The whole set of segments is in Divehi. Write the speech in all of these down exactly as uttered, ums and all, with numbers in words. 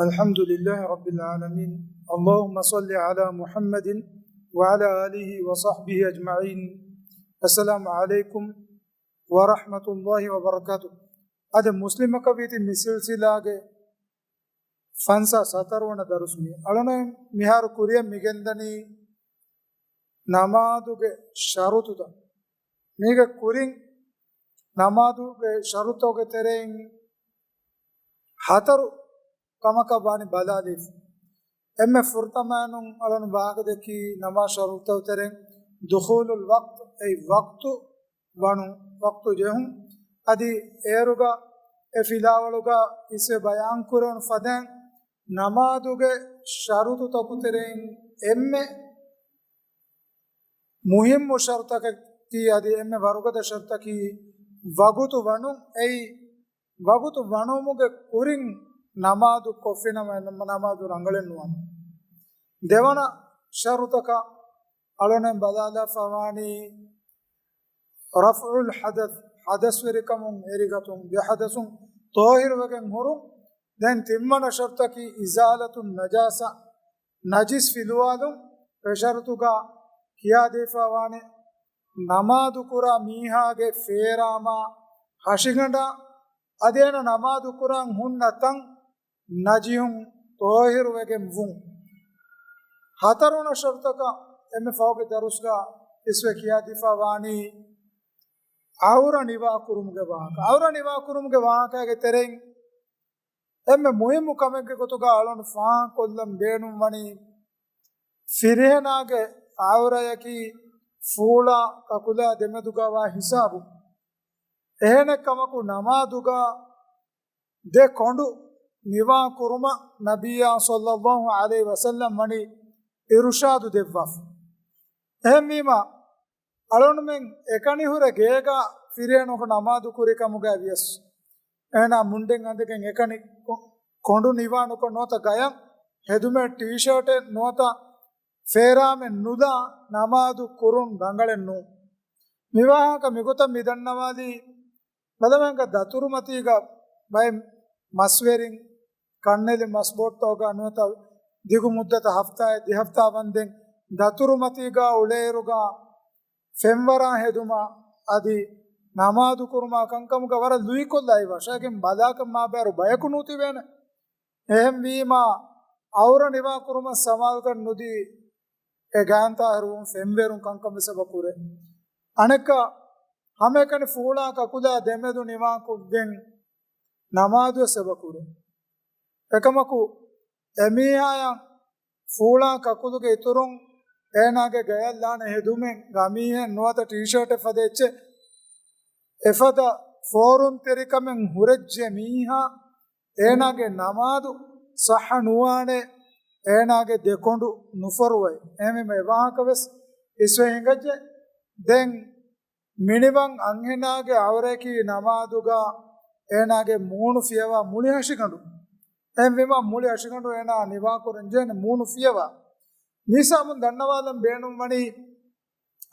الحمد لله رب العالمين. اللهم صل على محمد وعلى آله وصحبه أجمعين. السلام عليكم ورحمة الله وبركاته. އަދި މުސްލިމަކަށް ވީތި މި ސިލްސިލާގެ ފަންސާސް ހަތަރު ވަނަ ދަރުސް މި. އަޅުނަ މިހާރު ކުރިއަށް މިގެންދަނީ ނަމާދުގެ ޝަރުތުތައް. މީގެ ކުރިން ނަމާދުގެ ޝަރުތުގެ ތެރެއިން ހަތަރު ކަމަކަށް ވާނީ ބަލާލީފަ. އެންމެ ފުރަތަމައިނުން އަޅުން ވާހަކަ ދެއްކީ ނަމާދު ޝަރުތު ތެރެއިން ދުޚޫލުލް ވަޤްތު، އެއީ ވަޤްތު ވަނު، ވަޤްތު ޖެހުން. އަދި އޭރުގަ އެ ފިލާވަޅުގަ އިސްވެ ބަޔާން ކުރެވުނު ފަދައިން ނަމާދުގެ ޝަރުތުތަކު ތެރެއިން އެންމެ މުހިއްމު ޝަރުތަކަކީ އަދި އެންމެ ވަރުގަދަ ޝަރުތަކީ ވަގުތު ވަނުން. އެއީ ވަގުތު ވަނުމުގެ ކުރިން ނަމާދު ކޮށްފިނަމަ ނަމާދު ރަނގަޅެއް ނުވާނެ. ދެވަނަ ޝަރުތަކަށް އަޅުނެން ބަލާލާފަވާނީ ރަފްޢުލް ޙަދަޘް، ޙަދަޘްވެރިކަމުން އެރިގަތުން، ދެ ޙަދަޘުން ޠާހިރުވެގެން ހުރުން. ދެން ތިންވަނަ ޝަރުތަކީ އިޒާލަތުން ނަޖާސާ، ނަޖިސް ފިލުވާލުން. އެ ޝަރުތުގަ ކިޔާދީފަވާނެ ނަމާދު ކުރާ މީހާގެ ފޭރާމާ ހަށިގަނޑާ އަދި އޭނަ ނަމާދު ކުރަން ހުންނަ ތަން ނަޖިހުން ޠާހިރުވެގެން ވުން. ހަތަރުވަނަ ޝަރުތަކަށް އެންމެ ފަހުގެ ދަރުސްގަ އިސްވެ ކިޔާދީފަ ވާނީ ޢައުރަ ނިވާ ކުރުމުގެ ވާހަކަ. ޢައުރަ ނިވާ ކުރުމުގެ ވާހަކައިގެ ތެރެއިން އެންމެ މުހިއްމު ކަމެއްގެ ގޮތުގަ އަޅުން ފާހަގަކޮށްލަން ބޭނުންވަނީ، ފިރިހެނާގެ ޢައުރަޔަކީ ފޫޅާ ކަކުލާ ދެމެދުގަ ވާ ހިސާބު. އެހެނެއް ކަމަކު ނަމާދުގަ ދެ ކޮނޑު ނިވާ ކުރުމަށް ނަބިއްޔާ ޞައްލައްލާހު ޢަލައިހި ވަސައްލަމް ވަނީ އިރުޝާދު ދެއްވާފަ. އެހެންވީމަ، އަޅުންމެން އެކަނި ހުރެ ގޭގަ ފިރިހެނަކު ނަމާދު ކުރި ކަމުގައި ވިޔަސް، އޭނާ މުންޑެއް އަނދިގެން އެކަނި ކޮ-، ކޮނޑު ނިވާނުކޮށް ނުވަތަ ގަޔަށް ހެދުމެއް ޓީޝާޓެއް ނުވަތަ ފޭރާމެއް ނުލާ ނަމާދު ކުރުން ރަނގަޅެއް ނޫން. މިވާހަކަ މިގޮތަށް މިދަންނަވާލީ، ބަލަމެންގަ ދަތުރުމަތީގަ ބައެއް މަސްވެރިން ކަންނެލި މަސްބޯޓްތަކުގަ ނުވަތަ ދިގު މުއްދަތަށް ހަފްތާއެއް ދެ ހަފްތާ ވަންދެން ދަތުރުމަތީގަ އުޅޭއިރުގަ ފެންވަރާ ހެދުމަށް އަދި ނަމާދު ކުރުމާ ކަންކަމުގަ ވަރަށް ލުއިކޮށްލާ އެ ވަށައިގެން ބަލާކަށް މާބައިރު ބަޔަކު ނޫތިބޭނެ. އެހެންވީމާ، އައުރަ ނިވާ ކުރުމަށް ސަމާލުކަން ނުދީ، އެ ގާންތާހިރުވުން ފެންވެރުން ކަންކަން ވެސް އެބަ ކުރޭ. އަނެއްކާ، ހަމައެކަނި ފޫޅާ ކަކުލާ ދެމެދު ނިވާކޮށްގެން ނަމާދު ވެސް އެބަ ކުރޭ. އެކަމަކު، އެމީހާޔަށް ފޫޅާ ކަކުލުގެ އިތުރުން އޭނާގެ ގަޔަށް ލާނެ ހެދުމެއް ގަމީހެއް ނުވަތަ ޓީޝާޓެއް ފަދަ އެއްޗެއް އެފަދަ ފޯރުންތެރިކަމެއް ހުރެއްޖެ މީހާ، އޭނާގެ ނަމާދު ޞައްޙަ ނުވާނެ، އޭނާގެ ދެކޮނޑު ނުފޮރުވައި. އެހެންވީމަ އެ ވާހަކަވެސް އިސްވެ ހިނގައްޖެ. ދެން މިނިވަން އަންހެނާގެ އައުރަޔަކީ ނަމާދުގަ އޭނާގެ މޫނު ފިޔަވާ މުޅި ހަށިގަނޑު. އެހެންވީމަ މުޅި ހަށިގަނޑު އޭނާ ނިވާކުރަން ޖެހޭނެ މޫނު ފިޔަވާ. މިސާބުން ދަންނަވާލަން ބޭނުންވަނީ،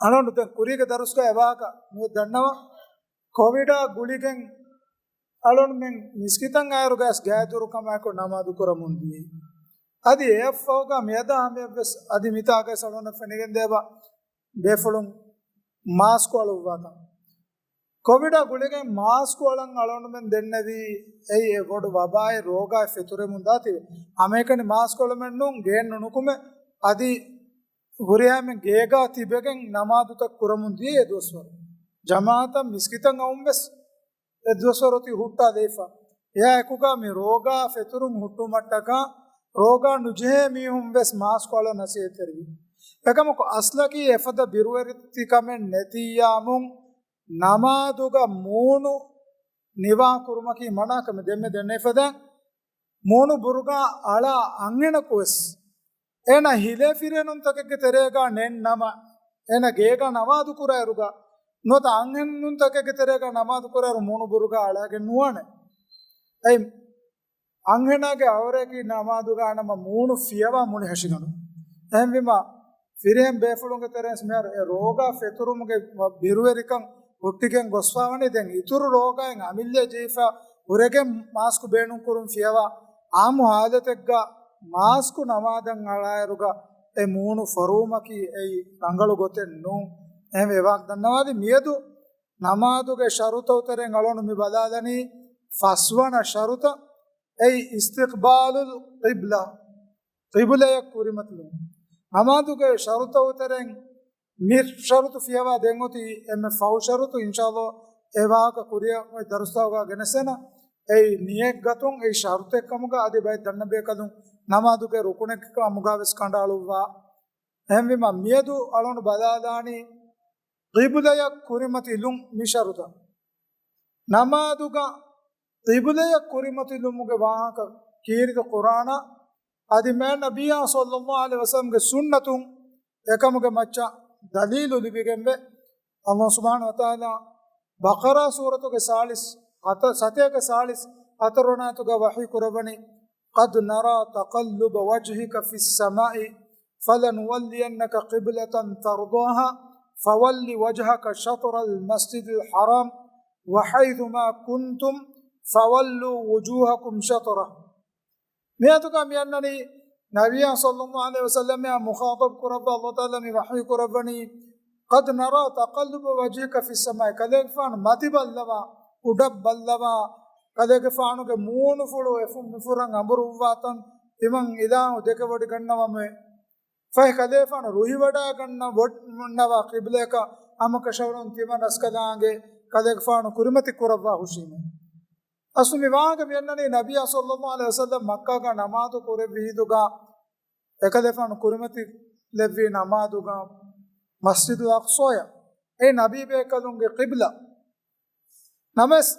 އަޅުން ދެން ކުރީގެ ދަރުސްގަ އެވާހަކަ ނުވެ ދަންނަވަން. ކޮވިޑާ ގުޅިގެން އަޅުންމެން މިސްކިތަށް އައިރުގަސް ގާތްދުރު ކަމާއެކު ނަމާދު ކުރަމުން ދިޔައީ. އަދި އެއަށްފަހުގަ މިއަދާ ހަމަޔަށްވެސް އަދި މިތާގަސް އަޅުންނަށް ފެނިގެންދޭބަ ބޭފުޅުން މާސްކު އަޅުއްވާތަން. ކޮވިޑާ ގުޅިގެން މާސްކު އަޅަން އަޅުންމެން ދެންނެވީ އެއީ އެ ބޮޑު ވަބާއެއް ރޯގާއެއް ފެތުރެމުން ދާތީވެ. ހަމައެކަނި މާސްކު އަޅަމެން ނޫން ގޭން ނުނުކުމެ އަދި ހުރިހާމެން ގޭގާ ތިބެގެން ނަމާދުތައް ކުރަމުން ދިޔަ އެ ދުވަސްވަރު. ޖަމާޢަތަށް މިސްކިތަށް އައުންވެސް އެ ދުވަސްވަރު އޮތީ ހުއްޓާ ދެއްވާ. އެއާ އެކުގަ މި ރޯގާ ފެތުރުން ހުއްޓުމަށްޓަކާ ރޯގާ ނުޖެހޭ މީހުން ވެސް މާސްކު އަޅަން ނަސޭހަތްތެރިވި. އެކަމަކު އަސްލަކީ އެފަދަ ބިރުވެރިތިކަމެއް ނެތިއްޔާމުން ނަމާދުގަ މޫނު ނިވާ ކުރުމަކީ މަނާކަމެއް. ދެންމެ ދެންނެފަދަ މޫނު ބުރުގާ އަޅާ އަންހެނަކު ވެސް އޭނަ ހިލޭ ފިރިހެނުންތަކެއްގެ ތެރޭގަ ނެން ނަމަ، އޭނަ ގޭގަ ނަމާދު ކުރާއިރުގަ ނުވަތަ އަންހެނުންތަކެއްގެ ތެރޭގަ ނަމާދު ކުރާއިރު މޫނު ބުރުގާ އަޅާގެން ނުވާނެ. އެއް އަންހެނާގެ އައުރަޔަކީ ނަމާދުގަ ނަމަ މޫނު ފިޔަވާ މުޅި ހަށިގަނޑު. އެހެންވީމަ، ފިރިހެން ބޭފުޅުންގެ ތެރެއިން މިހާރު އެ ރޯގާ ފެތުރުމުގެ ބިރުވެރިކަން ހުއްޓިގެން ގޮސްފާވަނީ ދެން އިތުރު ރޯގާއިން އަމިއްލަ ޖެހިފަ ހުރެގެން މާސްކު ބޭނުން ކުރުން ފިޔަވާ އާއްމު ހާލަތެއްގަ މާސްކު ނަމާދަށް އަޅާއިރުގަ އެ މޫނު ފޮރުވުމަކީ އެއީ ރަނގަޅު ގޮތެއް ނޫން. އެހެންވެ އެވާހަކަ ދަންނަވާލީ މިއަދު ނަމާދުގެ ޝަރުތައް ތެރެއިން އަޅުގަނޑު މި ބަލާލަނީ ފަސްވަނަ ޝަރުތަ، އެއީ އިސްތިޤްބާލުލް ޤިބްލާ، ޤިބުލަޔަށް ކުރިމަތިލުން. ނަމާދުގެ ޝަރުތައް ތެރެއިން މި ޝަރުތު ފިޔަވާ ދެން އޮތީ އެންމެ ފަހު ޝަރުތު، އިންޝާﷲ އެ ވާހަކަ ކުރިއަށް އޮތް ދަރުސްތަކުގަ ގެނެސްދޭނަން. އެއީ ނިޔަތް ގަތުން އެއީ ޝަރުތެއް ކަމުގަ އަދި ބައެއް ދަންނަ ބޭކަލުން ނަމާދުގެ ރުކުނެއް ކަމުގަ ވެސް ކަނޑައަޅުއްވާ. އެހެންވީމަ މިއަދު އަޅުގަނޑު ބަލާލާނީ ޤިބުލަޔަށް ކުރިމަތިލުން މި ޝަރުތަށް. ނަމާދުގަ ޤިބުލަޔަށް ކުރިމަތިލުމުގެ ވާހަކަ ކީރިތި ޤުރްއާނާ އަދި މާތް ނަބިއްޔާ ޞައްލައްލާހު ޢަލައިހި ވަސައްލަމްގެ ސުންނަތުން އެކަމުގެ މައްޗަށް ދަލީލު ލިބިގެންވޭ. ﷲ ސުބްޙާނަހޫ ވަތަޢާލާ ބަޤަރާ ސޫރަތުގެ ސާޅީސް ހަތަ-، ސަތޭކަ ސާޅީސް ހަތަރު ވަނަ އާޔަތުގަ ވަޙީ ކުރައްވަނީ، قد نرى تقلب وجهك في السماء فلنولينك قبلة ترضاها فول وجهك شطر المسجد الحرام وحيث ما كنتم فولوا وجوهكم شطره. މިއަދުގަ މިއަންނަނީ ނަބިއްޔާ ޞައްލައްލާހު ޢަލައިހި ވަސައްލަމައާ މުޚާޠަބު ކުރައްވާ ﷲ ތަޢާލާ މި ވަޙީ ކުރައްވަނީ، قد نرى تقلب وجهك في السماء، ކަލޭގެފާނު މަތި ބައްލަވާ، އުޑަށް ބައްލަވާ، ކަލޭގެފާނުގެ މޫނުފުޅު އެފުށް މިފުށަށް އަނބުރުއްވާތަން ތިމަން އިލާހު ދެކެވޮޑިގަންނަވަމޭ. ފަހެ ކަލޭފާނު ރުހިވަޑައިގަންނަ-، ވޮ-، ނަވާ ޤިބްލަޔަކަށް ހަމަކަށަވަރުން ތިމަން ރަސްކަލާނގެ ކަލޭގެފާނު ކުރިމަތި ކުރައްވާ ހުށީމޭ. އަސްލު މި ވާހަކަ މިއަންނަނީ ނަބިއްޔާ ޞައްލައްލާހު ޢަލައިހި ވަސައްލަމް މައްކާގަ ނަމާދު ކުރެއްވި ހިނދުގަ އެކަލޭފާނު ކުރިމަތި ލެއްވި ނަމާދުގަ މަސްޖިދުލް އަޤްޞާޔަށް. އެ ނަބީ ބޭކަލުންގެ ޤިބްލާ. ނަމަވެސް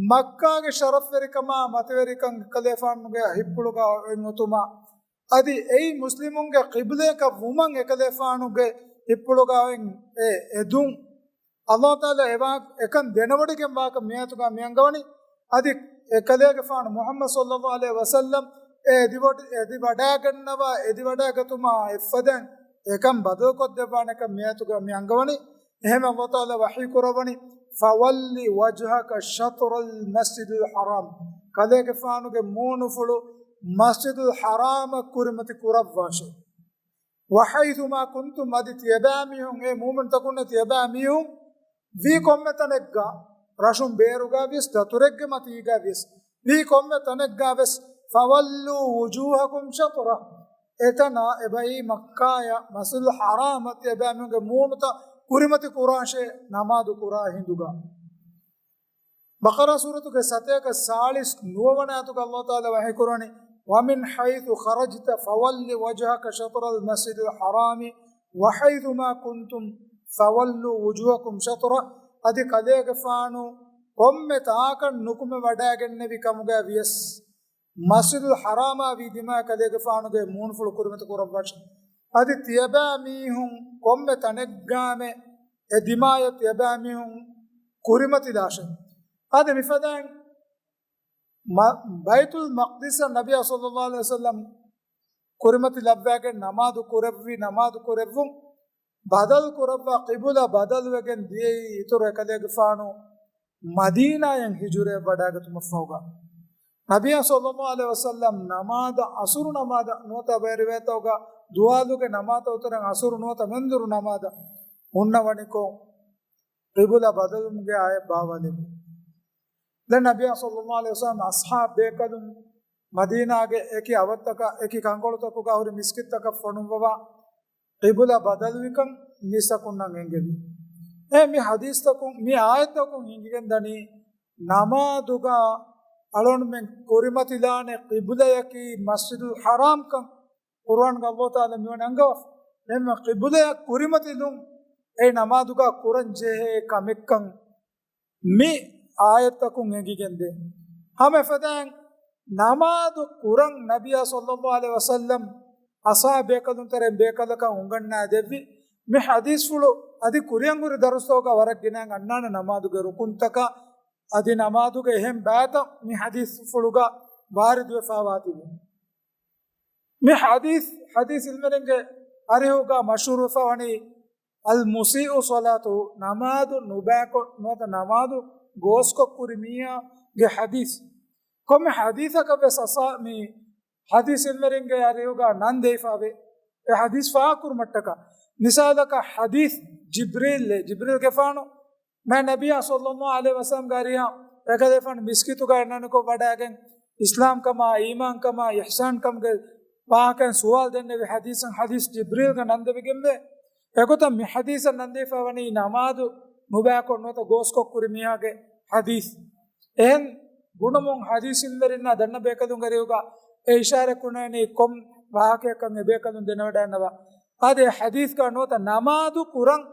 މައްކާގެ ޝަރަފްވެރިކަމާ މަތިވެރިކަން އެކަލޭފާނުގެ ހިތްޕުޅުގަ އޮތް އޮތުމަށް އަދި އެއީ މުސްލިމުންގެ ޤިބްލަޔަކަށް ވުމަށް އެކަލޭފާނުގެ ހިތްޕުޅުގަ އޮތް އެ އެދުން. ﷲ ތަޢާލާ އެވާ އެކަން ދެނެވޮޑިގެން ވާކަށް މިއާޔަތުގަ މި އަންގަވަނީ. އަދި އެކަލޭގެފާނު މުޙައްމަދު ޞައްލައްލާހު ޢަލައިހި ވަސައްލަމް އެ އެދިވަޑ-، އެދިވަޑައިގަންނަވާ، އެދިވަޑައިގަތުމާ އެއްފަދައިން އެކަން ބަދަލުކޮށްދެއްވާނެކަން މިއާޔަތުގަ މި އަންގަވަނީ. އެހެން ﷲ ތަޢާލާ ވަޙީ ކުރައްވަނީ، فول وجهك شطر المسجد الحرام. ކަލޭގެފާނުގެ މޫނުފުޅު މަސްޖިދުލް ޙަރާމަށް ކުރިމަތި ކުރައްވާށޭ. وحيث ما كنتم، އަދި ތިޔަބައިމީހުން، އޭ މުއުމިންތަކުންނޭ ތިޔަބައިމީހުން، ވީ ކޮންމެ ތަނެއްގަ، ރަށުން ބޭރުގަ ވިޔަސް، ދަތުރެއްގެ މަތީގަ ވިޔަސް، ވީ ކޮންމެ ތަނެއްގަ ވެސް، فولوا وجوهكم شطره، އެތަނާ އެބައި މައްކާޔަށް މަސްޖިދުލް ޙަރާމަށް ތިޔަބައިމީހުންގެ މޫނުތައް ކުރިމަތި ކުރާށޭ ނަމާދު ކުރާ ހިނދުގަ. ބަޤަރާ ސޫރަތުގެ ސަތޭކަ ސާޅީސް ނުވަވަނަ އާޔަތުގަ ﷲ ތަޢާލާ ވަޙީ ކުރަނީ، ومن حيث خرجت فول وجهك شطر المسجد الحرام وحيث ما كنتم فولوا وجوهكم شطره، އަދި ކަލޭގެފާނު ކޮންމެ ތާކަށް ނުކުމެ ވަޑައިގެންނެވި ކަމުގަ ވިޔަސް، މަސްޖިދުލް ޙަރާމާ ވީ ދިމާ ކަލޭގެފާނުގެ މޫނުފުޅު ކުރިމަތި ކުރައްވާށޭ. އަދި ތިޔަބައިމީހުން ކޮންމެ ތަނެއްގައިމެ އެ ދިމާޔަށް ތިޔަބައިމީހުން ކުރިމަތިލާށޭ. އަދި މިފަދައިން މަ-، ބައިތުލް މަޤްދިސަށް ނަބިއްޔާ ޞައްލައްލާހު ޢަލައިހި ވަސައްލަމް ކުރިމަތި ލައްވައިގެން ނަމާދު ކުރެއްވި، ނަމާދު ކުރެއްވުން ބަދަލު ކުރައްވާ ޤިބުލާ ބަދަލުވެގެން ދިޔައީ އިތުރު އެކަލޭގެފާނު މަދީނާޔަށް ހިޖުރަޔަށް ވަޑައިގަތުމަށްފަހުގަ. ނަބިއްޔާ ޞައްލައްލާހު ޢަލައިހި ވަސައްލަމް ނަމާދަށް އަސުރު ނަމާދަށް ނުވަތަ ބައެއް ރިވާޔަތްތަކުގަ ދުވާލުގެ ނަމާދަށް އުތުރަށް އަސުރު ނުވަތަ މެންދުރު ނަމާދަށް ހުންނަވަނިކޮށް، ޤިބުލާ ބަދަލުވުމުގެ އާޔަތް ބާވާލެއްވި. ދެން ނަބިއްޔާ ޞައްލައްލާހު ޢަލައިހި ވަސައްލަމް އަޞްޙާބު ބޭކަލުން މަދީނާގެ އެކި އަވަށްތަކަށް އެކި ކަންކޮޅުތަކުގަ ހުރި މިސްކިތްތަކަށް ފޮނުއްވަވާ، ޤިބުލާ ބަދަލުވިކަން މީސްތަކުންނަށް އެންގެވި. އެ މި ޙަދީޘްތަކުން، މި އާޔަތްތަކުން އެނގިގެންދަނީ، ނަމާދުގަ އަޅުގަނޑުމެން ކުރިމަތިލާނެ ޤިބުލަޔަކީ މަސްޖިދުލް ޙަރާމްކަން. ޤުރުއާންގަ ﷲ ތަޢާލާ މިވަނީ އަންގަވާފަ. އެހެންވެ ޤިބުލަޔަށް ކުރިމަތިލުން އެ ނަމާދުގަ ކުރަން ޖެހޭ ކަމެއްކަން މި އާޔަތްތަކުން އެނގިގެންދޭ. ހަމަ އެފަދައިން ނަމާދު ކުރަން ނަބިއްޔާ ޞައްލައްލާހު ޢަލައިހި ވަސައްލަމް އަޞްޙާބު ބޭކަލުން ތެރެއިން ބޭކަލަކަށް އުނގަންނާ ދެއްވި މި ޙަދީޘްފުޅު އަދި ކުރިއަށް ހުރި ދަރުސްތަކުގަ ވަރަށް ގިނައިން އަންނާނެ ނަމާދުގެ ރުކުންތަކާ އަދި ނަމާދުގެ އެހެން ބައިތައް މި ޙަދީޘްފުޅުގަ ވާރިދުވެފައިވާތީވެ. މި ޙަދީޘް، ޙަދީޘް ޢިލްމުވެރިންގެ އަރިހުގަ މަޝްހޫރުވެފަ ވަނީ المسيء صلاته، ނަމާދު ނުބައިކޮށް ނުވަތަ ނަމާދު ގޯސްކޮށް ކުރި މީހާގެ ޙަދީޘް. ކޮންމެ ޙަދީޘަކަށް ވެސް އަސާ މި ޙަދީޘް އިލްމުވެރިންގެ އަރިހުގަ ނަން ދެވިފައިވޭ. އެ ޙަދީޘް ފާހަގަކުރުމަށްޓަކާ، މިސާލަކަށް ޙަދީޘް ޖިބްރީލް، ޖިބްރީލްގެފާނު މާތް ނަބިއްޔާ ޞައްލައްލާހު ޢަލައިހި ވަސައްލަމްގެ އަރިހަށް އެކަލޭފާނު މިސްކިތުގަ އެންނަނިކޮށް ވަޑައިގެން، އިސްލާމްކަމާ، އީމާންކަމާ، އިޙްސާންކަމުގެ ވާހަކައިން ސުވާލު ދެންނެވި ޙަދީޘަށް ޙަދީޘް ޖިބްރީލްގެ ނަން ދެވިގެންވޭ. އެގޮތަށް މި ޙަދީޘަށް ނަން ދެވިފައިވަނީ ނަމާދު ނުބަޔާކޮށް ނުވަތަ ގޯސްކޮށް ކުރި މީހާގެ ޙަދީޘް. އެހެން ގުނަމުން ޙަދީޘް އިލްމުވެރިންނާ ދަންނަ ބޭކަލުންގެ އަރިހުގަ އެ އިޝާރަތް ކުރަނީ ކޮން ވާހަކައަކަށް އެ ބޭކަލުން ދެނެވަޑައިގަންނަވާ. އަދި އެ ޙަދީޘްގަ ނުވަތަ ނަމާދު ކުރަން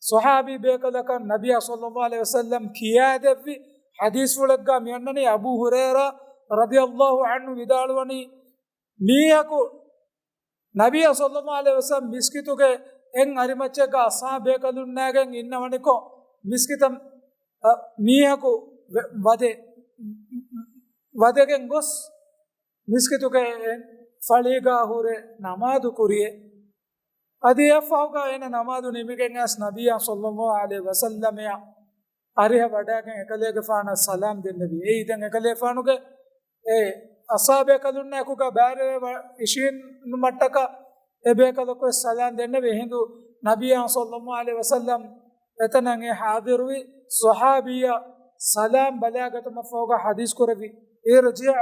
ޞަޙާބީ ބޭކަލަކަށް ނަބިއްޔާ ޞައްލައްލާހު ޢަލައިހި ވަސައްލަމް ކިޔާދެއްވި ޙަދީޘްފުޅެއްގަ މި އަންނަނީ އަބޫ ހުރައިރާ ރަޟިޔައްލާހު ޢަންހު ވިދާޅުވަނީ، މީހަކު ނަބިއްޔާ ޞައްލައްލާހު ޢަލައިހި ވަސައްލަމް މިސްކިތުގެ އެއް އަރިމައްޗަށްގަ އަޞްޙާބު ބޭކަލުންނާގެން އިންނަވަނިކޮށް، މިސްކިތަށް، އަ، މީހަކު ވެ-، ވަދެ-، ވަދެގެން ގޮސް، މިސްކިތުގެ އެއް ފަޅީގަ ހުރެ ނަމާދު ކުރިއޭ. އަދި އެއަށްފަހުގަ އޭނަ ނަމާދު ނިމިގެން އައިސް ނަބިއްޔާ ޞައްލައްލާހު ޢަލައިހި ވަސައްލަމައަށް އަރިހަށް ވަޑައިގެން އެކަލޭގެފާނަށް ސަލާމް ދެންނެވި. އެއީ ދެން އެކަލޭފާނުގެ އެ އަޞްޙާބު ބޭކަލުންނާ އެކުގަ ބައިވެރިވެ ވަ-، އިށީނުމަށްޓަކާ އެ ބޭކަލަކު ވެސް ސަލާމް ދެންނެވި. އެހިނދު ނަބިއްޔާ ޞައްލައްލާހު ޢަލައިހި ވަސައްލަމް އެތަނަށް އެ ޙާޟިރުވި ޞަޙާބީއަށް ސަލާމް ބަލާގަތުމަށްފަހުގަ ޙަދީޘް ކުރެއްވި، ارجع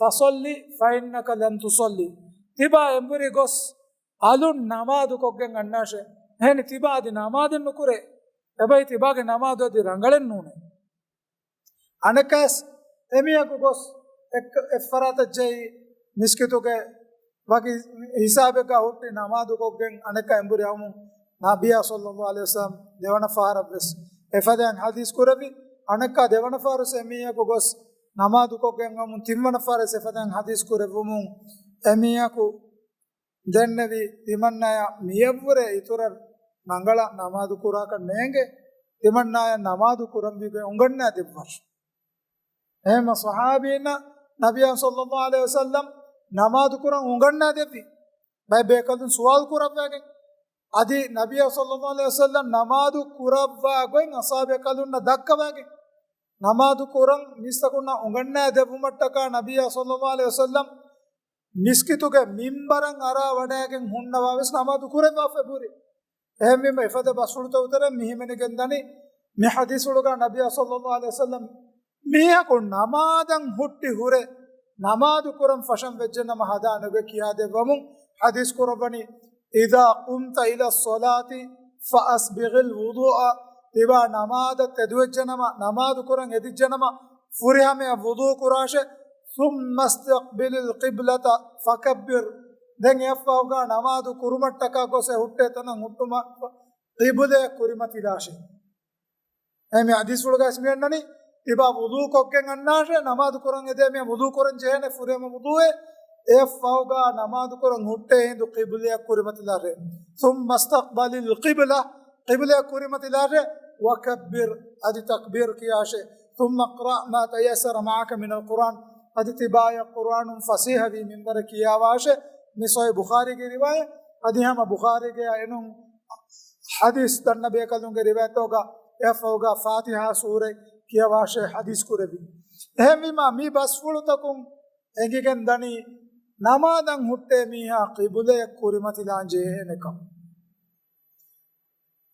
فصل فإنك لم تصل. ތިބާ އެނބުރި ގޮސް އަލުން ނަމާދު ކޮށްގެން އަންނާށޭ. އެހެނީ ތިބާ އަދި ނަމާދެއް ނުކުރޭ. އެބައި ތިބާގެ ނަމާދު އަދި ރަނގަޅެއް ނޫނޭ. އަނެއްކާވެސް އެމީހަކު ގޮސް އެއް-، އެއްފަރާތަށް ޖެހި މިސްކިތުގެ ވަކި ހިސާބެއްގަ ހުއްޓި ނަމާދު ކޮށްގެން އަނެއްކާ އެނބުރި އައުމުން ނަބިއްޔާ ޞައްލައްލާހު ޢަލައިހި ވަސައްލަމް ދެވަނަ ފަހަރަށް ވެސް އެފަދައިން ޙަދީޘް ކުރެއްވި. އަނެއްކާ ދެވަނަ ފަހަރު ވެސް އެމީހަކު ގޮސް ނަމާދު ކޮށްގެން އައުމުން ތިންވަނަ ފަހަރަށް ވެސް އެފަދައިން ޙަދީޘް ކުރެއްވުމުން އެމީހަކު ދެންނެވި ތިމަންނަޔަށް މިޔަށްވުރެ އިތުރަށް ރަނގަޅަށް ނަމާދު ކުރާކަށް ނޭނގެ، ތިމަންނަޔަށް ނަމާދު ކުރަންވީގޮތް އުނގަންނާ ދެއްވާށި. އެހެންމަ ޞަޙާބީންނަށް ނަބިއްޔާ ޞައްލައްލާހު ޢަލައިހި ވަސައްލަމް ނަމާދު ކުރަން އުނގަންނާ ދެއްވި. ބައެއް ބޭކަލުން ސުވާލު ކުރައްވައިގެން، އަދި ނަބިއްޔާ ޞައްލައްލާހު ޢަލައިހި ވަސައްލަމް ނަމާދު ކުރައްވާ ގޮތް އަޞްޙާބު ބޭކަލުންނަށް ދައްކަވައިގެން، ނަމާދު ކުރަން މީސްތަކުންނަށް އުނގަންނާ ދެއްވުމަށްޓަކާ ނަބިއްޔާ ޞައްލައްލާހު ޢަލައިހި ވަސައްލަމް މިސްކިތުގެ މިންބަރަށް އަރާ ވަޑައިގެން ހުންނަވާ ވެސް ނަމާދު ކުރެއްވާފަ އެބުރި. އެހެންވީމަ އެފަދަ ބަސްފުޅުތައް އުތަރެއް މި ހިމެނިގެން ދަނީ، މި ޙަދީޘްފުޅުގަ ނަބިއްޔާ ޞައްލައްލާހު ޢަލައިހި ވަސައްލަމް މީހަކު ނަމާދަށް ހުއްޓި ހުރެ ނަމާދު ކުރަން ފަށަން ވެއްޖެ ނަމަ ހަދާނެ ގޮތް ކިޔާދެއްވަމުން ޙަދީޘް ކުރައްވަނީ، إذا قمت إلى الصلاة فأسبغ الوضوء، ތިބާ ނަމާދަށް ތެދުވެއްޖެނަމަ، ނަމާދު ކުރަން އެދިއްޖެނަމަ، ފުރިހަމަޔަށް ވުޟޫ ކުރާށޭ، ثم استقبل القبلة فكبر، ދެން އެއަށްފަހުގަ ނަމާދު ކުރުމަށްޓަކާ ގޮސް އެ ހުއްޓޭ ތަނަށް ހުއްޓުމަށް ޤިބުލަޔަށް ކުރިމަތިލާށޭ. އެ މި ޙަދީޘްފުޅުގައި މި އަންނަނީ، ތިބާ ވުޟޫ ކޮށްގެން އަންނާށޭ، ނަމާދު ކުރަން އެދޭ މި ވުޟޫ ކުރަން ޖެހޭނެ ފުރިހަމަ ވުޟޫއެއް، އެއަށްފަހުގަ ނަމާދު ކުރަން ހުއްޓޭ ހިނދު ޤިބުލަޔަށް ކުރިމަތިލާށޭ. ثم استقبل القبلة، ޤިބުލަޔަށް ކުރިމަތިލާށޭ، وكبر، އަދި ތަކްބީރު ކިޔާށޭ. ثم اقرأ ما تيسر معك من القرآن، އަދި ތިބާޔަށް ޤުރުއާނުން ފަސޭހަވީ މިންވަރެއް ކިޔާވާށޭ. މި ޞަޙީޙު ބުޚާރީގެ ރިވާޔަތް. އަދި ހަމަ ބުޚާރީގެ އެނޫން ޙަދީޘް ދަންނަ ބޭކަލުންގެ ރިވާޔަތްތަކުގަ އެއަށްފަހުގަ ފާތިޙާ ސޫރަތް ކިޔަވާށޭ ޙަދީޘް ކުރެއްވި. އެހެންވީމާ، މި ބަސްފުޅުތަކުން އެނގިގެން ދަނީ، ނަމާދަށް ހުއްޓޭ މީހާ ޤިބުލަޔަށް ކުރިމަތިލާން ޖެހޭނެކަން.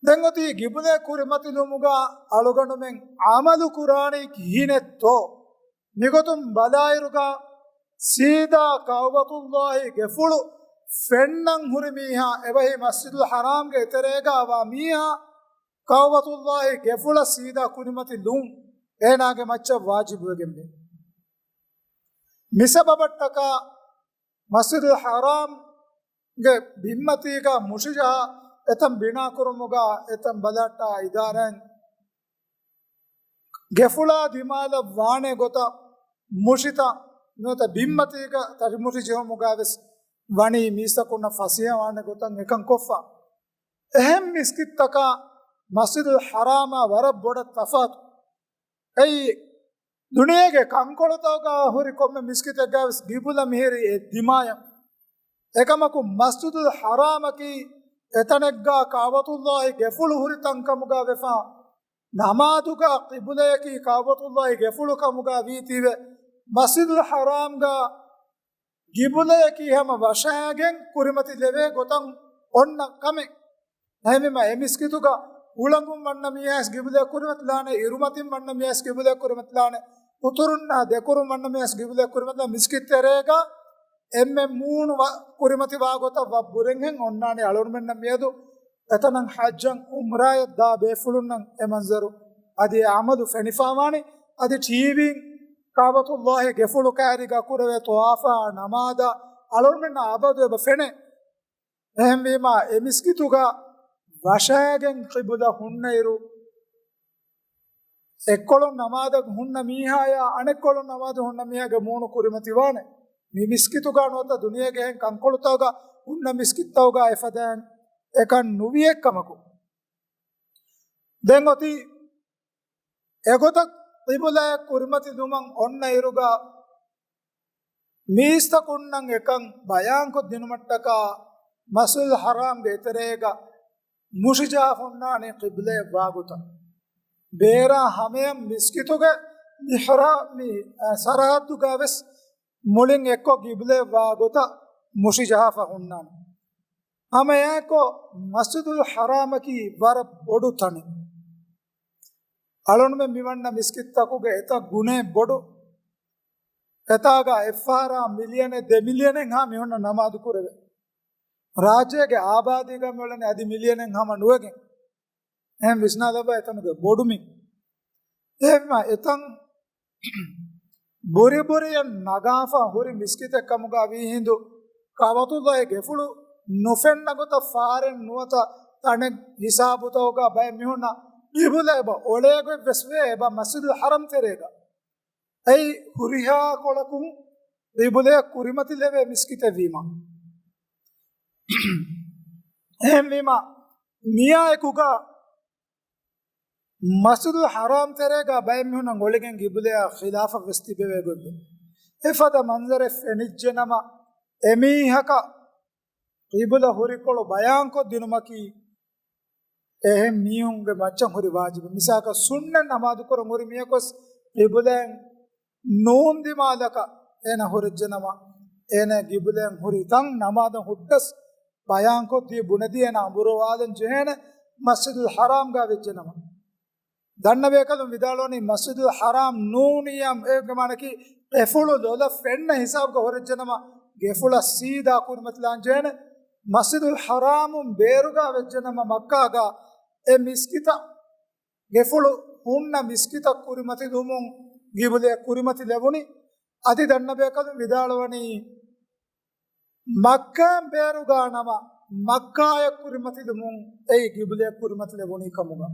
ދެން އޮތީ ޤިބުލަޔަށް ކުރިމަތިލުމުގަ އަޅުގަނޑުމެން ޢަމަލު ކުރާނީ ކިހިނެއްތޯ؟ މިގޮތުން ބަލާއިރުގަ ސީދާ ކަޢުބަތުﷲ ގެފުޅު ފެންނަން ހުރި މީހާ، އެބަހީ މަސްޖިދުލް ޙަރާމްގެ އެތެރޭގަ ވާ މީހާ، ކަޢުބަތުﷲ ގެފުޅަށް ސީދާ ކުރިމަތިލުން އޭނާގެ މައްޗަށް ވާޖިބުވެގެންވޭ. މި ސަބަބަށްޓަކާ މަސްޖިދުލް ޙަރާމްގެ ބިންމަތީގަ މުށިޖަހާ އެތަން ބިނާކުރުމުގަ އެތަން ބަލަހައްޓާ އިދާރާއިން ގެފުޅާ ދިމާލަށް ވާނެ ގޮތަށް މުށިތައް ނުވަތަ ބިންމަތީގަ ތަށިމުށި ޖެހުމުގަ ވެސް ވަނީ މީސްތަކުންނަށް ފަސޭހަވާނެ ގޮތަށް އެކަން ކޮށްފަ. އެހެން މިސްކިތްތަކާ މަސްޖިދުލް ޙަރާމާ ވަރަށް ބޮޑަށް ތަފާތު. އެއީ، ދުނިޔޭގެ ކަންކޮޅުތަކުގަ ހުރި ކޮންމެ މިސްކިތެއްގަ ވެސް ގިބުލަ މިހިރީ އެއް ދިމާޔަށް. އެކަމަކު، މަސްޖިދުލް ޙަރާމަކީ އެތަނެއްގަ ކަޢުބަތުﷲ ގެފުޅު ހުރި ތަންކަމުގަ ވެފަ، ނަމާދުގަ ޤިބުލަޔަކީ ކަޢުބަތުﷲ ގެފުޅު ކަމުގަ ވީތީވެ، މަސްޖިދުލް ޙަރާމްގަ ގިބުލަޔަކީ ހަމަ ވަށައިގެން ކުރިމަތިލެވޭ ގޮތަށް އޮންނަ ކަމެއް. އެހެންވީމަ އެ މިސްކިތުގަ ހުޅަނގުން ވަންނަ މީހާސް ގިބުލަޔަށް ކުރިމަތިލާނެ، އިރުމަތިން ވަންނަ މީހާސް ގިބުލަޔަށް ކުރިމަތިލާނެ، އުތުރުންނާ ދެކުރުން ވަންނަ މީހާސް ގިބުލަޔަށް ކުރިމަތިލާ، މިސްކިތް ތެރޭގަ އެންމެ މޫނު ވަ-، ކުރިމަތިވާ ގޮތަށް ވަށް ބުރެންހެން އޮންނާނެ. އަޅުގަނޑުމެންނަށް މިއަދު އެތަނަށް ޙައްޖަށް އުމްރާޔަށް ދާ ބޭފުޅުންނަށް އެ މަންޒަރު އަދި އެ އަމަލު ފެނިފާވާނެ. އަދި ޓީވީން ކައުބަތުﷲ ގެފުޅު ކައިރީގަ ކުރެވޭ ޠަވާފާ ނަމާދާ އަޅުގަނޑުމެންނަށް އަބަދު އެބަ ފެނޭ. އެހެންވީމާ، އެ މިސްކިތުގަ ވަށައިގެން ޤިބުލަ ހުންނައިރު، އެއްކޮޅުން ނަމާދަށް ހުންނަ މީހާޔާ އަނެއްކޮޅުން ނަމާދު ހުންނަ މީހާގެ މޫނު ކުރިމަތިވާނެ. މި މިސްކިތުގަ ނުވަތަ ދުނިޔޭގެ އެހެން ކަންކޮޅުތަކުގަ ހުންނަ މިސްކިތްތަކުގަ އެފަދައިން އެކަން ނުވި އެއްކަމަކު. ދެން އޮތީ އެގޮތަށް ޤިބުލައަށް ކުރިމަތިލުމަށް އޮންނައިރުގަ މީސްތަކުންނަށް އެކަން ބަޔާންކޮށް ދިނުމަށްޓަކާ، މަސްޖިދުލް ޙަރާމްގެ އެތެރޭގަ މުށިޖަހާފަ ހުންނާނީ ޤިބުލަޔަށް ވާގޮތަށް. ބޭރާ ހަމަޔަށް މިސްކިތުގެ މިޙްރާ-، މި، އަ، ސަރަޙައްދުގަ ވެސް މުޅިން އެއްކޮށް ޤިބުލަޔަށް ވާގޮތަށް މުށިޖަހާފަ ހުންނާނެ. ހަމައެއާއެއްކޮށް، މަސްޖިދުލް ޙަރާމަކީ ވަރަށް ބޮޑު ތަނެއް. އަޅުގަނޑުމެން މިވަންނަ މިސްކިތްތަކުގެ އެތައް ގުނައެއް ބޮޑު. އެތާގަ އެއްފަހަރާ މިލިޔަނެއް ދެ މިލިޔަނެއްހާ މީހުންނަށް ނަމާދު ކުރެވޭ. ރާއްޖޭގެ އާބާދީގަ މިއުޅެނީ އަދި މިލިޔަނެއްހާމަ ނުވެގެން. އެހެން ވިސްނާލައްވާ އެތަނުގެ ބޮޑުމި. އެހެންވީމަ އެތަން ބުރިބުރިއަށް ނަގާފަ ހުރި މިސްކިތެއް ކަމުގަ ވީ ހިނދު، ކައުބަތުﷲ ގެފުޅު ނުފެންނަ ގޮތަށް ފާރެއް ނުވަތަ ތަނެއް ހިސާބުތަކުގަ ބައެއް މީހުންނަށް ޤިބުލަ އެބަ އޮޅޭ ގޮތް ވެސް ވޭ، އެބަ މަސްޖިދުލް ޙަރަމް ތެރޭގަ. އެއީ ހުރިހާ ކޮޅަކުން ޤިބުލަޔަށް ކުރިމަތިލެވޭ މިސްކިތެއް ވީމަ. އެހެންވީމަ، މިއާއެކުގަ މަސްޖިދުލް ޙަރާމް ތެރޭގަ ބައެއް މީހުންނަށް އޮޅިގެން ޤިބުލަޔާ ޚިލާފަށް ވެސް ތިބެވޭ ގޮތްވޭ. އެފަދަ މަންޒަރެއް ފެނިއްޖެނަމަ، އެމީހަކަށް ޤިބުލަ ހުރިކޮޅު ބަޔާންކޮށް ދިނުމަކީ އެހެން މީހުންގެ މައްޗަށް ހުރި ވާޖިބެއް. މިސާލަކަށް، ސުންނަތް ނަމާދު ކުރަން ހުރި މީހަކުވެސް ޤިބުލައަށް ނޫން ދިމާލަކަށް އޭނަ ހުރެއްޖެނަމަ، އޭނަ ޤިބުލައަށް ހުރި ތަން ނަމާދަށް ހުއްޓަސް ބަޔާންކޮށްދީ ބުނެދީ އޭނަ އަނބުރުވާލަން ޖެހޭނެ މަސްޖިދުލް ޙަރާމްގަ ވެއްޖެނަމަ. ދަންނަ ބޭކަލުން ވިދާޅުވަނީ، މަސްޖިދުލް ޙަރާމް ނޫނިއްޔާ އޭގެ މާނައަކީ ގެފުޅު ލޮލަށް ފެންނަ ހިސާބުގަ ހުރެއްޖެނަމަ، ގެފުޅަށް ސީދާ ކުރިމަތިލާން ޖެހޭނެ. މަސްޖިދުލް ޙަރާމުން ބޭރުގަ ވެއްޖެނަމަ، މައްކާގަ އެ މިސްކިތަށް، ގެފުޅު ހުންނަ މިސްކިތަށް ކުރިމަތިލުމުން ޤިބުލަޔަށް ކުރިމަތިލެވުނީ. އަދި ދަންނަ ބޭކަލުން ވިދާޅުވަނީ، މައްކާއިން ބޭރުގަ ނަމަ، މައްކާޔަށް ކުރިމަތިލުމުން އެއީ ޤިބުލަޔަށް ކުރިމަތިލެވުނީ ކަމުގަ.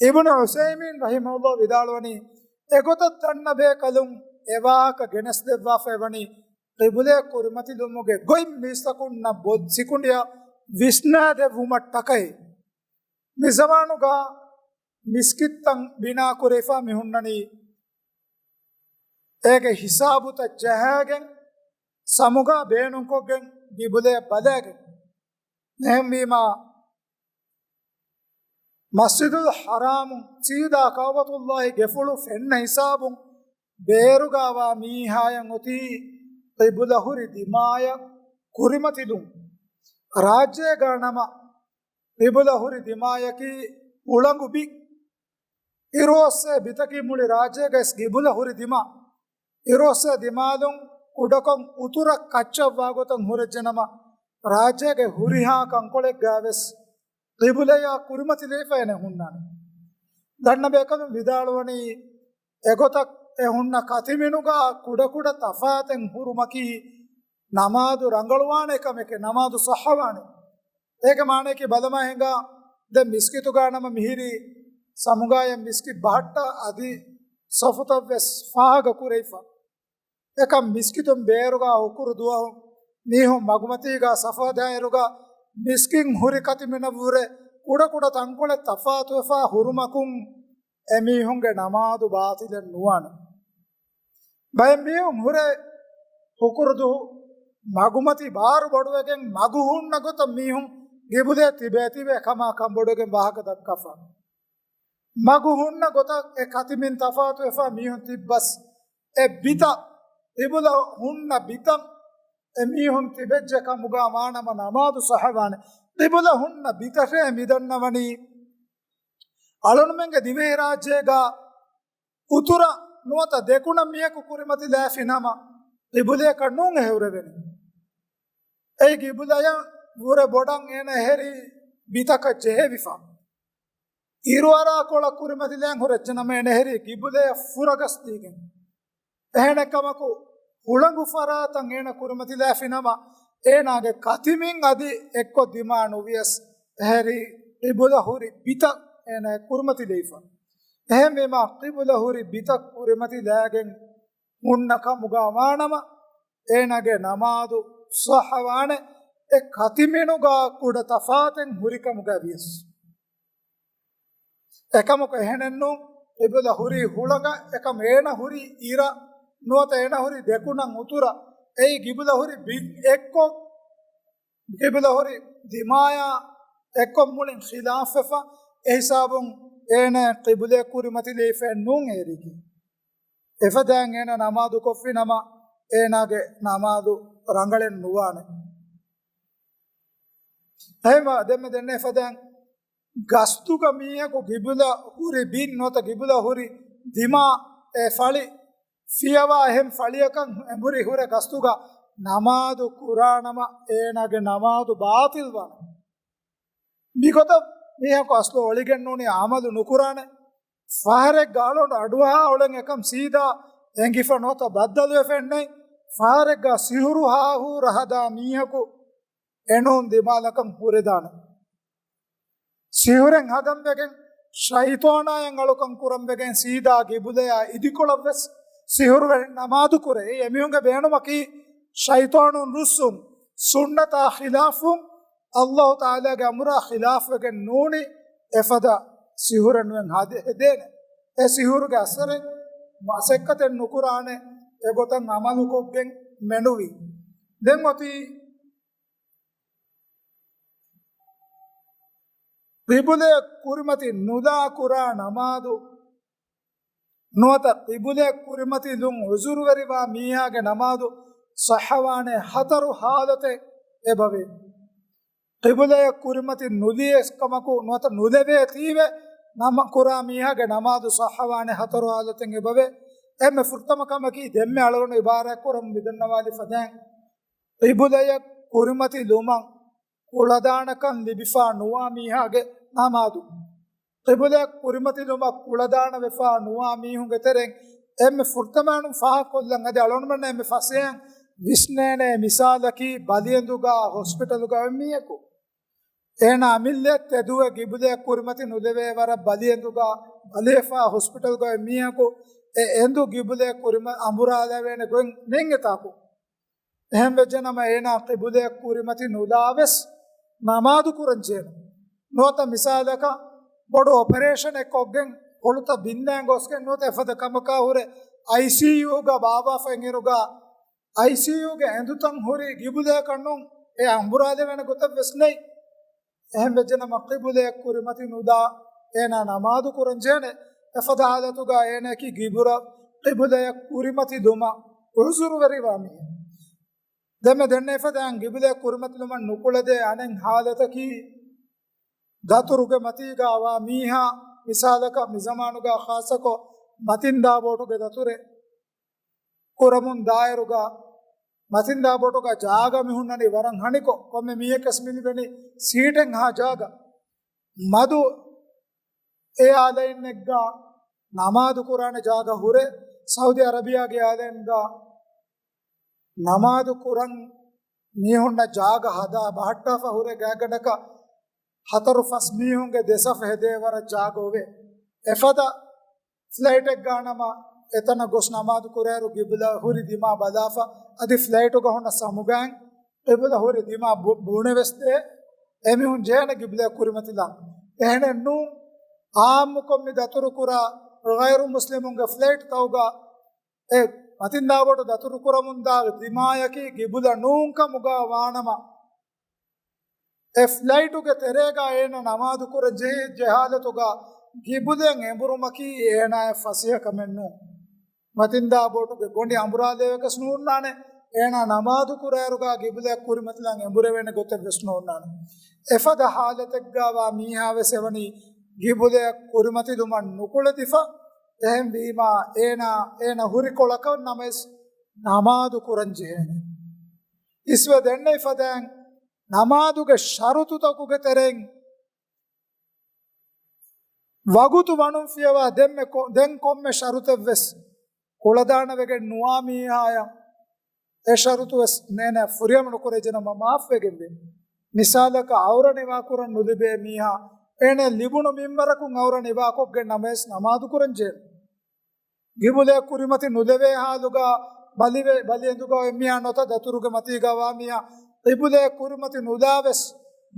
އިބްނު ޢުސައިމީން ރަޙިމަހުﷲ ވިދާޅުވަނީ، އެގޮތަށް ދަންނަ ބޭކަލުން އެވާހަކަ ގެނެސްދެއްވާފައިވަނީ، ޤިބުލަޔަށް ކުރިމަތިލުމުގެ ގޮތް މީސްތަކުންނަށް ބޮ-، ސިކުނޑިއަށް ވިސްނާދެއްވުމަށްޓަކައި. މިޒަމާނުގަ މިސްކިތްތައް ބިނާ ކުރެވިފަ މި ހުންނަނީ، އޭގެ ހިސާބުތައް ޖަހާގެން، ސަމުގަ ބޭނުންކޮށްގެން، ގިބުލަޔަށް ބަލާގެން. އެހެންވީމާ، މަސްޖިދުލް ޙަރާމު ސީދާ ކައުބަތުﷲ ގެފުޅު ފެންނަ ހިސާބުން ބޭރުގަވާ މީހާޔަށް އޮތީ ޤިބުލަ ހުރި ދިމާޔަށް ކުރިމަތިލުން. ރާއްޖޭގަ ނަމަ، ޤިބުލަ ހުރި ދިމާޔަކީ ހުޅަނގު ބި. އިރުއޮއްސޭ ބިތަކީ މުޅި ރާއްޖޭގައި ޤިބުލަ ހުރި ދިމާ. އިރުއޮއްސޭ ދިމާލުން ކުޑަކޮށް އުތުރަށް ކައްޗަށްވާ ގޮތަށް ހުރެއްޖެނަމަ، ރާއްޖޭގެ ހުރިހާ ކަންކޮޅެއްގައިވެސް ޤިބުލަޔާ ކުރިމަތިލެވިފައި އޭނަ ހުންނާނެ. ދަންނަ ބޭކަލުން ވިދާޅުވަނީ، އެގޮތަށް އެ ހުންނަ ކަތިމިނުގަ ކުޑަކުޑަ ތަފާތެއް ހުރުމަކީ ނަމާދު ރަނގަޅުވާނެ ކަމެކޭ، ނަމާދު ޞައްޙަވާނެ. އޭގެ މާނައަކީ ބަލަމާ ހިނގާ، ދެން މިސްކިތުގަ ނަމަ މިހިރީ ސަމުގައި މިސްކިތް ބަހައްޓާ އަދި ސަފުތައްވެސް ފާހަގަ ކުރެވިފަ. އެކަމް މިސްކިތުން ބޭރުގަ ހުކުރު ދުވަހު މީހުން މަގުމަތީގަ ސަފު ހަދާއިރުގަ މިސްކިތް ހުރި ކަތިމިނަށްވުރެ ކުޑަކުޑަ ތަންކޮޅެއް ތަފާތުވެފަ ހުރުމަކުން އެމީހުންގެ ނަމާދު ބާޠިލެއް ނުވާނެ. ބައެއް މީހުން ހުރެ ހުކުރުދުހު މަގުމަތި ބާރު ބޮޑުވެގެން މަގު ހުންނަ ގޮތަށް މީހުން ގިބުލޭ ތިބޭތިބޭ ކަމާ ކަންބޮޑުވެގެން ވާހަކަ ދައްކާފަ. މަގު ހުންނަ ގޮތަށް އެ ކަތިމިން ތަފާތުވެފަ މީހުން ތިއްބަސް އެ ބިތައް، ޤިބުލަ ހުންނަ ބިތައް އެމީހުން ތިބެއްޖެ ކަމުގަ ވާނަމަ ނަމާދު ޞައްޙަވާނެ. ޤިބުލަ ހުންނަ ބިތަށޭ މިދަންނަވަނީ، އަޅުންމެންގެ ދިވެހިރާއްޖޭގަ އުތުރަށް ނުވަތަ ދެކުނަށް މީހަކު ކުރިމަތިލާފިނަމަ، ޤިބުލަޔަކަށް ނޫން އެހުރެވެނީ. އެއީ ޤިބުލަޔަށް ވުރެ ބޮޑަށް އޭނަ އެހެރީ ބިތަކަށް ޖެހެވިފަ. އިރުއަރާކޮޅަށް ކުރިމަތިލައިން ހުރެއްޖެނަމަ އޭނަ އެހެރީ ޤިބުލަޔަށް ފުރަގަސްދީގެން. އެހެނެއްކަމަކު، ހުޅަނގު ފަރާތަށް އޭނަ ކުރިމަތިލާފިނަމަ، އޭނާގެ ކަތިމިން އަދި އެއްކޮށް ދިމާ ނުވިޔަސް، އެހެރީ ޤިބުލަ ހުރި ބިތައް އޭނަ ކުރިމަތިލެވިފަ. އެހެންވީމާ، ޤިބުލަ ހުރި ބިތައް ކުރިމަތިލާގެން ހުންނަ ކަމުގަ ވާނަމަ، އޭނާގެ ނަމާދު ޞައްޙަވާނެ، އެ ކަތިމިނުގަ ކުޑަ ތަފާތެއް ހުރި ކަމުގަ ވިޔަސް. އެކަމަކު އެހެނެއްނޫން، ޤިބުލަ ހުރީ ހުޅަނގަށް، އެކަމް އޭނަ ހުރީ އިރަށް، ނުވަތަ އޭނަ ހުރީ ދެކުނަށް އުތުރަށް. އެއީ ޤިބުލަ ހުރި ބިތް އެއްކޮށް، ޤިބުލަ ހުރި ދިމާޔާ އެއްކޮށް މުޅިން ޚިލާފްވެފަ. އެހިސާބުން އޭނަ ޤިބުލަ ކުރިމަތިލެވިފައެއް ނޫން އޭރީގެ. އެފަދައިން އޭނަ ނަމާދު ކޮށްފިނަމަ، އޭނާގެ ނަމާދު ރަނގަޅެއް ނުވާނެ. އެހެންވާ، ދެންމެ ދެންނެ އެފަދައިން ގަސްތުގަ މީހަކު ޤިބުލަ ހުރި ބިން ނުވަތަ ޤިބުލަ ހުރި ދިމާ އެ ފަޅި ފިޔަވާ އެހެން ފަޅިއަކަށް އެނބުރި ހުރެ ގަސްތުގަ ނަމާދު ކުރާނަމަ، އޭނާގެ ނަމާދު ބާޠިލްވާނެ. މިގޮތަށް މީހަކު އަސްލު އޮޅިގެން ނޫނީ އަމަލު ނުކުރާނެ. ފަހަރެއްގަ އަޅުގަނޑު އަޑުއަހާ އުޅެން އެކަން ސީދާ އެނގިފަ ނުވަތަ ބައްދަލުވެފައެއްނެތް. ފަހަރެއްގަ ސިހުރު ހާހޫރަ ހަދާ މީހަކު އެނޫން ދިމާލަކަށް ހުރެދާނެ. ސިހުރެއް ހަދަންވެގެން، ޝައިޠާނާއަށް އަޅުކަން ކުރަންވެގެން ސީދާ ޤިބުލަޔާ އިދިކޮޅަށްވެސް ސިހުރުވެރިން ނަމާދު ކުރޭ. އެ އެމީހުންގެ ބޭނުމަކީ ޝައިޠާނުން ރުއްސުން، ސުންނަތާ ޚިލާފުން، ﷲ ތަޢާލާގެ އަމުރާ ޚިލާފްވެގެން ނޫނީ އެފަދަ ސިހުރެއް ނުވެން ހަދެ-، ހެދޭނެ. އެ ސިހުރުގެ އަސަރެއް މަސައްކަތެއް ނުކުރާނެ، އެގޮތަށް އަމަލުކޮށްގެން މެނުވީ. ދެން އޮތީ ޤިބުލަޔަށް ކުރިމަތި ނުލާ ކުރާ ނަމާދު، ނުވަތަ ޤިބުލަޔަށް ކުރިމަތިލުން ޢުޛުރުވެރިވާ މީހާގެ ނަމާދު ޞައްޙަވާނެ ހަތަރު ޙާލަތެއް އެބަވޭ. ޤިބުލަޔަށް ކުރިމަތި ނުލިޔަސް ކަމަކު ނުވަތަ ނުލެވޭތީވެ ނަމަ ކުރާ މީހާގެ ނަމާދު ޞައްޙަވާނެ ހަތަރު ޙާލަތެއް އެބަވޭ. އެންމެ ފުރަތަމަ ކަމަކީ ދެންމެ އަޅުގަނޑު އިބާރާތް ކުރަމުން މިދަންނަވާލި ފަދައިން، ޤިބުލަޔަށް ކުރިމަތިލުމަށް ކުޅަދާނަކަން ލިބިފާ ނުވާ މީހާގެ ނަމާދު. ޤިބުލަޔަށް ކުރިމަތިލުމަށް ކުޅަދާނަވެފާ ނުވާ މީހުންގެ ތެރެއިން އެންމެ ފުރަތަމައިނުން ފާހަގަކޮށްލަން އަދި އަޅުގަނޑުމެންނަށް އެންމެ ފަސޭހައިން ވިސްނޭނެ މިސާލަކީ ބަލިއެނދުގަ ހޮސްޕިޓަލުގަ އޮތް މީހަކު. އޭނާ އަމިއްލަ ތެދުވެ ޤިބުލަޔަށް ކުރިމަތި ނުލެވޭ ވަރަށް ބަލިއެނދުގަ ބަލިވެފާ ހޮސްޕިޓަލްގަ އޮތް މީހަކު އެ އެނދު ޤިބުލަޔަށް ކުރިމަ-، އަނބުރާލެވޭނެ ގޮތް ނެތް އެތާކު. އެހެން ވެއްޖެނަމަ އޭނާ ޤިބުލަޔަށް ކުރިމަތި ނުލާވެސް ނަމާދު ކުރަން ޖެހޭނެ. ނުވަތަ މިސާލަކަށް ބޮޑު އޮޕަރޭޝަނެއް ކޮށްގެން ކޮޅުތައް ބިންދާން ގޮސްގެން ނުވަތަ އެފަދަ ކަމަކާ ހުރެ އައިސީޔޫގަ ބާއްވާފަ އިންއިރުގަ އައިސީޔޫގެ އެނދުތައް ހުރީ ޤިބުލަޔަކަށް ނޫން އެ އަނބުރާލެވޭނެ ގޮތެއް ވެސް ނެތް. އެހެން ވެއްޖެނަމަ ޤިބުލަޔަށް ކުރިމަތި ނުލާ އޭނާ ނަމާދު ކުރަން ޖެހޭނެ. އެފަދަ ޙާލަތުގަ އޭނައަކީ ޤިބުލަ-، ޤިބުލަޔަށް ކުރިމަތިލުމަށް ޢުޛުރުވެރިވާ މީހެއް. ދެންމެ ދެންނެވި ފަދައިން ޤިބުލަޔަށް ކުރިމަތިލުމަށް ނުކުޅެދޭ އަނެއް ޙާލަތަކީ، ދަތުރުގެ މަތީގަ ވާ މީހާ، މިސާލަކަށް މިޒަމާނުގަ ޚާއްޞަކޮށް މަތިންދާ ބޯޓުގެ ދަތުރެއް ކުރަމުން ދާއިރުގަ، މަތިންދާ ބޯޓުގަ ޖާގަ މި ހުންނަނީ ވަރަށް ހަނިކޮށް، ކޮންމެ މީހަކަސް މި ލިބެނީ ސީޓެއްހާ ޖާގަ. މަދު އެއާލައިންއެއްގަ ނަމާދު ކުރާނެ ޖާގަ ހުރެ، ސައުދި އަރަބިޔާގެ އެއާލައިންގަ ނަމާދު ކުރަން މީހުންނަށް ޖާގަ ހަދާ ބަހައްޓާފަ ހުރެ ގާތްގަނޑަކަށް ހަތަރު ފަސް މީހުންގެ ދެ ސަފް ހެދޭ ވަރަށް ޖާގަ އޮވޭ. އެފަދަ ފްލައިޓެއްގަ ނަމަ އެތަނަށް ގޮސް ނަމާދު ކުރޭއިރު ގިބުލަ ހުރި ދިމާ ބަލާފަ، އަދި ފްލައިޓުގަ ހުންނަ ސަމުގައި ގިބުލަ ހުރި ދިމާ ބު-، ބުނެވެސް ދޭ. އެމީހުން ޖެހޭނެ ގިބުލަ ކުރިމަތިލާން. އެހެނެއް ނޫން، އާއްމުކޮށް މި ދަތުރުކުރާ ޣައިރު މުސްލިމުންގެ ފްލައިޓްތަކުގަ އެ މަތިންދާބޯޓު ދަތުރުކުރަމުންދާ ދިމާޔަކީ ގިބުލަ ނޫންކަމުގަ ވާނަމަ، އެ ފްލައިޓުގެ ތެރޭގަ އޭނަ ނަމާދު ކުރަން ޖެހި ޖެހާލަތުގަ ގިބުލައަށް އެނބުރުމަކީ އޭނާއަށް ފަސޭހަ ކަމެއް ނޫން. މަތިންދާ ބޯޓުގެ ގޮނޑި އަނބުރާލެވެގަސް ނޫންނާނެ. އޭނާ ނަމާދު ކުރާއިރުގާ ގިބުލައަށް ކުރިމަތިލަން އެނބުރެވޭނެ ގޮތެއްވެސް ނޯންނާނެ. އެފަދަ ހާލަތެއްގާވާ މީހާ ވެސް އެވަނީ ގިބުލައަށް ކުރިމަތިލުމަށް ނުކުޅެދިފަ. އެހެންވީމާ އޭނާ، އޭނާ ހުރި ކޮޅަކަށް ނަމަވެސް ނަމާދު ކުރަން ޖެހޭނެ. އިސްވެ ދެންނެވި ފަދައިން ނަމާދުގެ ޝަރުތުތަކުގެ ތެރެއިން ވަގުތު ވަނުން ފިޔަވާ ދެންމެ ކޮ-، ދެން ކޮންމެ ޝަރުތެއްވެސް ކުޅަދާނަވެގެން ނުވާ މީހާޔަށް އެ ޝަރުތުވެސް އޭނާ ފުރިހަމަ ނުކުރެއްވިއްޔާ ނަމަ މާފްވެގެންވޭ. މިސާލަކަށް އައުރަ ނިވާކުރަން ނުލިބޭ މީހާ އޭނާ ލިބުނު މިންވަރަކުން އައުރަ ނިވާކޮށްގެން ނަމަވެސް ނަމާދު ކުރަން ޖެހޭ. ގިބުލައަށް ކުރިމަތި ނުލެވޭ ހާލުގަ ބަލިވެ-، ބަލިއެނދުގަ އޮތް މީހާ ނުވަތަ ދަތުރުގެ މަތީގަ ވާ މީހާ ގިބުލައަށް ކުރިމަތި ނުލާވެސް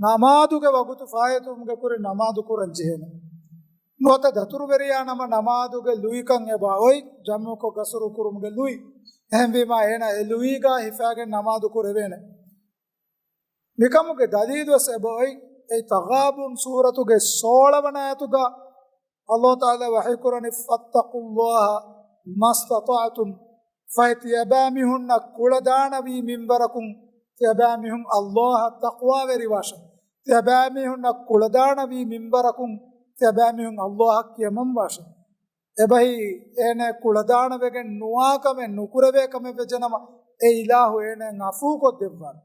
ނަމާދުގެ ވަގުތު ފާއިތުވުމުގެ ކުރިން ނަމާދު ކުރަން ޖެހޭނެ. ނުވަތަ ދަތުރުވެރިޔާ ނަމަ ނަމާދުގެ ލުއިކަން އެބަ އޮތް، ޖަމްޢުކޮށް ގަސްރު ކުރުމުގެ ލުއި. އެހެންވީމާ އޭނާ އެ ލުއީގާ ހިފާގެން ނަމާދު ކުރެވޭނެ. މިކަމުގެ ދަލީލުވެސް އެބައޮތް. އެއީ ތަޣާބުން ސޫރަތުގެ ސޯޅަވަނަ އާޔަތުގަ ﷲ ތަޢާލާ ވަޙީކުރަނީ، "فَاتَّقُوا اللَّهَ مَا اسْتَطَعْتُمْ." ފަހެ ތިޔަބައިމީހުންނަށް ކުޅަދާނަވީ މިންވަރަކުން، ތިޔަބައިމީހުން ﷲ އަށް ތަޤްވާވެރިވާށެ. ތިޔަބައިމީހުންނަށް ކުޅަދާނަވީ މިންވަރަކުން، ތިޔަބައިމީހުން ﷲ އަށް ކިޔަމަންވާށެ. އެބަހީ، އޭނަ ކުޅަދާނަވެގެން ނުވާ ކަމެއް ނުކުރެވޭ ކަމެއް ވެއްޖެނަމަ، އެ އިލާހު އޭނައަށް ޢަފޫކޮށްދެއްވާނެ.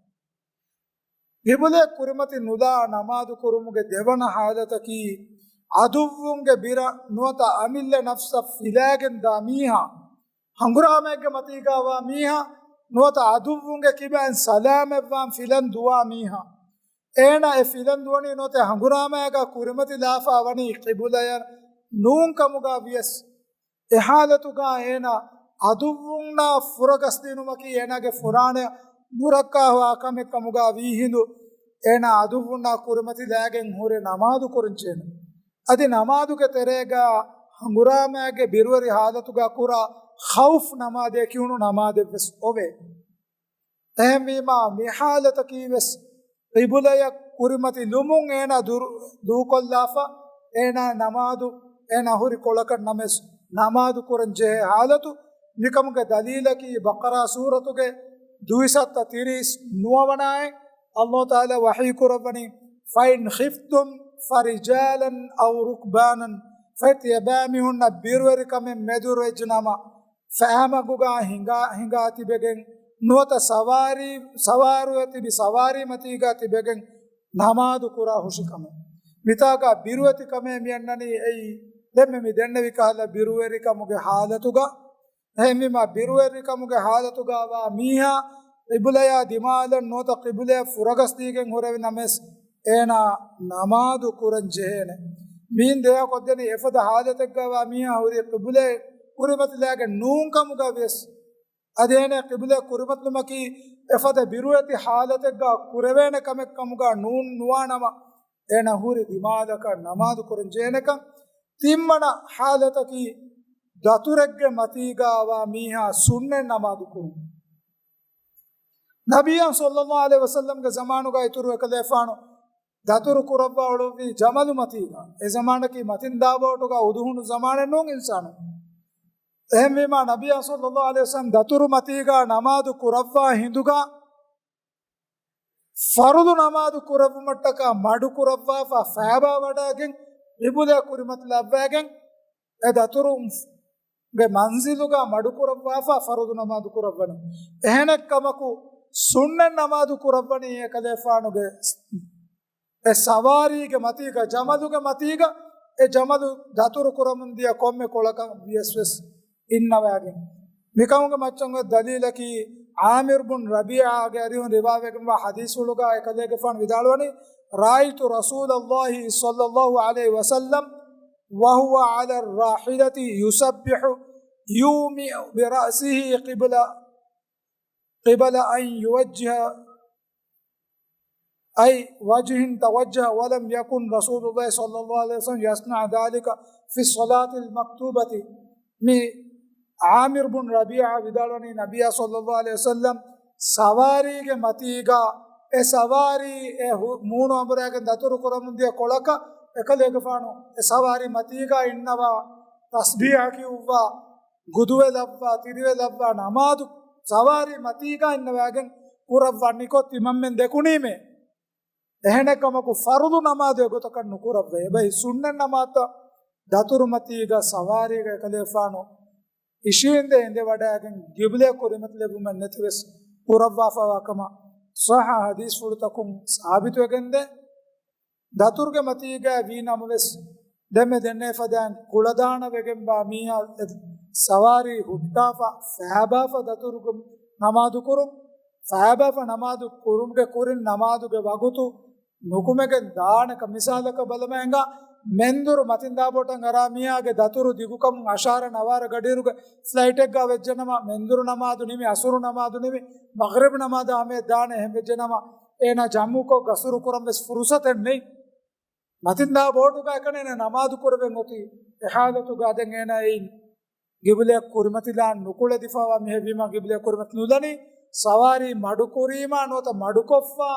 ގިބުލައަށް ކުރިމަތި ނުލާ ނަމާދު ކުރުމުގެ ދެވަނަ ޙާލަތަކީ، ޢަދުއްވުންގެ ބިރަށް ނުވަތަ އަމިއްލަ ނަފްސަށް ފިލާގެން ދާ މީހާ، ހަނގުރާމައެއްގެ މަތީގާވާ މީހާ، ނުވަތަ ޢަދުއްވުންގެ ކިބައިން ސަލާމަތްވާން ފިލަން ދުވާ މީހާ، އޭނާ އެ ފިލަން ދުވަނީ ނުވަތަ ހަނގުރާމައިގާ ކުރިމަތިލާފާ ވަނީ ޤިބުލަޔަށް ނޫން ކަމުގާ ވިޔަސް، އެ ޙާލަތުގާ އޭނާ ޢަދުއްވުންނާ ފުރަގަސްދިނުމަކީ އޭނާގެ ފުރާނަޔަށް ނުރައްކާ ހޮވާ ކަމެއް ކަމުގާ ވީހިނދު، އޭނާ ޢަދުއްވުންނާ ކުރިމަތިލާގެން ހުރެ ނަމާދު ކުރަން ޖެހޭނެ. އަދި ނަމާދުގެ ތެރޭގާ ހަނގުރާމައިގެ ބިރުވެރި ޙާލަތުގާ ކުރާ ޚައުފް ނަމާދޭ ކިހުނު ނަމާދެއްވެސް އޮވޭ. އެހެންވީމާ، މި ޙާލަތަކީ ވެސް ޤިބުލަޔަށް ކުރިމަތިލުމުން އޭނާ ދުރު-، ދޫކޮށްލާފަ، އޭނާ ނަމާދު، އޭނާ ހުރި ކޮޅަކަށް ނަމަވެސް ނަމާދު ކުރަން ޖެހޭ ޙާލަތު. މިކަމުގެ ދަލީލަކީ ބަޤަރާ ސޫރަތުގެ ދުއިސައްތަ ތިރީސް ނުވަވަނަ އާޔަތް. ﷲ ތަޢާލާ ވަޙީ ކުރައްވަނީ، "فَإِنْ خِفْتُمْ فَرِجَالًا أَوْ رُكْبَانًا." ފަހެ ތިޔަބައިމީހުންނަށް ބިރުވެރިކަމެއް މެދުވެއްޖެނަމަ، ފައިމަގުގާ ހިނގާ، ހިނގާ ތިބެގެން ނުވަތަ ސަވާރީ، ސަވާރުވެ ތިބި ސަވާރީ މަތީގާ ތިބެގެން ނަމާދު ކުރާ ހުށިކަމެއް. މިތާގާ ބިރުވެތި ކަމޭ މިއަންނަނީ އެއީ. ދެންމެ މި ދެންނެވި ކަހަލަ ބިރުވެރިކަމުގެ ޙާލަތުގަ، އެހެންވީމާ ބިރުވެރިކަމުގެ ޙާލަތުގާވާ މީހާ ޤިބުލަޔާ ދިމާލަށް ނުވަތަ ޤިބުލަޔަށް ފުރަގަސްދީގެން ހުރެވި ނަމަވެސް، އޭނާ ނަމާދު ކުރަން ޖެހޭނެ. މިއިން ދެއަތް ކޮށްދެނީ އެފަދަ ޙާލަތެއްގާވާ މީހާ ހުރީ ޤިބުލައަށް ކުރިމަތިލާގެން ނޫން ކަމުގަ ވިޔަސް، އަދި އޭނަ ޤިބުލައަށް ކުރިމަތިލުމަކީ އެފަދަ ބިރުވެތި ޙާލަތެއްގަ ކުރެވޭނެ ކަމެއް ކަމުގަ ނޫން ނުވާނަމަ، އޭނަ ހުރި ދިމާލަކަށް ނަމާދު ކުރަން ޖެހޭނެކަން. ތިންވަނަ ޙާލަތަކީ، ދަތުރެއްގެ މަތީގަ ވާ މީހާ ސުންނަތް ނަމާދު ކުރުން. ނަބިއްޔާ ޞައްލައްލާހު ޢަލައިހި ވަސައްލަމްގެ ޒަމާނުގަ އިތުރު އެކަލޭފާނު ދަތުރު ކުރައްވާ އުޅުއްވީ ޖަމަލު މަތީގަ. އެ ޒަމާނަކީ މަތިން ދާ ބޯޓުގަ އުދުހުނު ޒަމާނެއް ނޫން އިންސާނުން. އެހެންވީމާ، ނަބިއްޔާ ޞައްލައްލާހު ޢަލައިހި ވަސައްލަމް ދަތުރު މަތީގަ ނަމާދު ކުރައްވާ ހިނދުގަ، ފަރުޟު ނަމާދު ކުރެއްވުމަށްޓަކާ މަޑު ކުރައްވާފަ، ފައިބާ ވަޑައިގެން، ޤިބުލަ ކުރިމަތިލައްވައިގެން، އެ ދަތުރު ގެ މަންޒިލުގަ މަޑުކުރައްވާފަ ފަރުޟު ނަމާދު ކުރައްވަނީ. އެހެނެއްކަމަކު، ސުންނަތް ނަމާދު ކުރައްވަނީ އެކަލޭފާނުގެ އެ ސަވާރީގެ މަތީގަ، ޖަމަލުގެ މަތީގަ، އެ ޖަމަލު ދަތުރު ކުރަމުން ދިޔަ ކޮންމެ ކޮޅަކަށް ވިޔަސް ވެސް އިންނަވައިގެން. މިކަމުގެ މައްޗަށް އޮތް ދަލީލަކީ، ޢާމިރު ބުން ރަބީޢާގެ އަރިހުން ރިވާވެގެންވާ ޙަދީޘްފުޅުގަ އެކަލޭގެފާނު ވިދާޅުވަނީ، "رأيت رسول الله صلى الله عليه وسلم وهو على الراحلة يسبح يومئ برأسه قبل، قبل أن يوجه، أي وجه توجه، ولم يكن رسول الله صلى الله عليه وسلم يصنع ذلك في الصلاة المكتوبة." މި ޢާމިރު ބުން ރަބީޢާ ވިދާޅުވަނީ، ނަބިއްޔާ ޞައްލައްލާހު ޢަލައިހި ވަސައްލަމް ސަވާރީގެ މަތީގަ، އެ ސަވާރީ އެ ހު-، މޫނު އަނބުރައިގެން ދަތުރު ކުރަމުން ދިޔަ ކޮޅަކަށް އެކަލޭގެފާނު އެ ސަވާރީ މަތީގަ އިންނަވާ ތަސްބީޙަ ކިޔުއްވާ، ގުދުވެލައްވާ، ތިރިވެލައްވާ ނަމާދު ސަވާރީ މަތީގަ އިންނަވާގެން ކުރައްވަން ނިކޮށް ތިމަންމެން ދެކުނީމޭ. އެހެނެއްކަމަކު ފަރުޟު ނަމާދު އެގޮތަކަށް ނުކުރައްވައި. އެބައި ސުންނަތް ނަމާދުތައް ދަތުރުމަތީގަ ސަވާރީގަ އެކަލޭފާނު އިށީނދެ އިނދެވަޑައިގެން ގިބްލައަށް ކުރިމަތިލެއްވުމެއް ނެތިވެސް ކުރައްވާފަވާ ކަމަށް ޞައްޙަ ޙަދީޘްފުޅުތަކުން ސާބިތުވެގެންދޭ. ދަތުރުގެ މަތީގަ ވީ ނަމަވެސް، ދެންމެ ދެންނެވި ފަދައިން ކުޅަދާނަ ވެގެންވާ މީހާ އެ ސަވާރީ ހުއްޓާފަ، ފައިބާފަ ދަތުރުގެ ނަމާދު ކުރުން، ފައިބާފަ ނަމާދު ކުރުމުގެ ކުރިން ނަމާދުގެ ވަގުތު ނުކުމެގެން ދާނެކަ. މިސާލަކަށް ބަލަމައިންގަ މެންދުރު މަތިންދާ ބޯޓަށް އަރާ މީހާގެ ދަތުރު ދިގުކަމުން އަށާރަ ނަވާރަ ގަޑިއިރުގެ ފްލައިޓެއްގަ ވެއްޖެނަމަ، މެންދުރު ނަމާދު ނިމި، އަސުރު ނަމާދު ނިމި، މަޣްރިބް ނަމާދަށް ހަމަޔަށް ދާނެ. އެހެން ވެއްޖެނަމަ، އޭނާ ޖަމްޢުކޮށް ގަސުރު ކުރަން ވެސް ފުރުޞަތެއް ނެތް. މަތިންދާ ބޯޓުގަ އެކަނި އޭނާ ނަމާދު ކުރެވެން އޮތީ. އެ ޙާލަތުގަ ދެން އޭނާ އެއިން ގިބްލައަށް ކުރިމަތިލާން ނުކުޅެދިފަވާ މީހެއް ވީމަ، ގިބްލައަށް ކުރިމަތި ނުލަނީ. ސަވާރީ މަޑުކުރީމާ ނުވަތަ މަޑުކޮށްފަ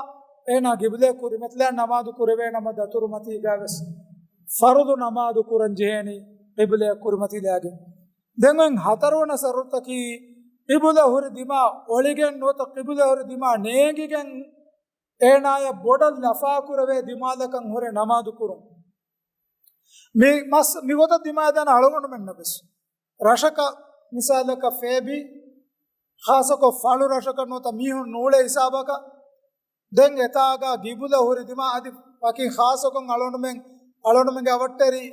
އޭނާ ގިބްލައަށް ކުރިމަތިލާން ނަމާދު ކުރެވޭނަމަ، ދަތުރު މަތީގަ ވެސް ފަރުޟު ނަމާދު ކުރަން ޖެހޭނީ ގިބްލައަށް ކުރިމަތިލާގެން. ދެން އޮތް ހަތަރުވަނަ ޝަރުޠަކީ، ގިބްލަ ހުރި ދިމާ އޮޅިގެން ނުވަތަ ގިބްލަ ހުރި ދިމާ ނޭނގިގެން އޭނާޔަށް ބޮޑަށް ލަފާކުރެވޭ ދިމާލަކަށް ހުރެ ނަމާދު ކުރުން. މި މަސް މިގޮތަށް ދިމާދާނެ އަޅުގަނޑުމެންނަށް ވެސް. ރަށަކަށް މިސާލަކަށް ފޭބި، ޚާއްޞަކޮށް ފަޅު ރަށަކަށް ނުވަތަ މީހުން ނޫޅޭ ހިސާބަކަށް، ދެން އެތާގަ ގިބުލަ ހުރި ދިމާ އަދި ވަކި ޚާއްޞަކޮށް އަޅުގަނޑުމެން، އަޅުގަނޑުމެންގެ އަވަށްޓެރި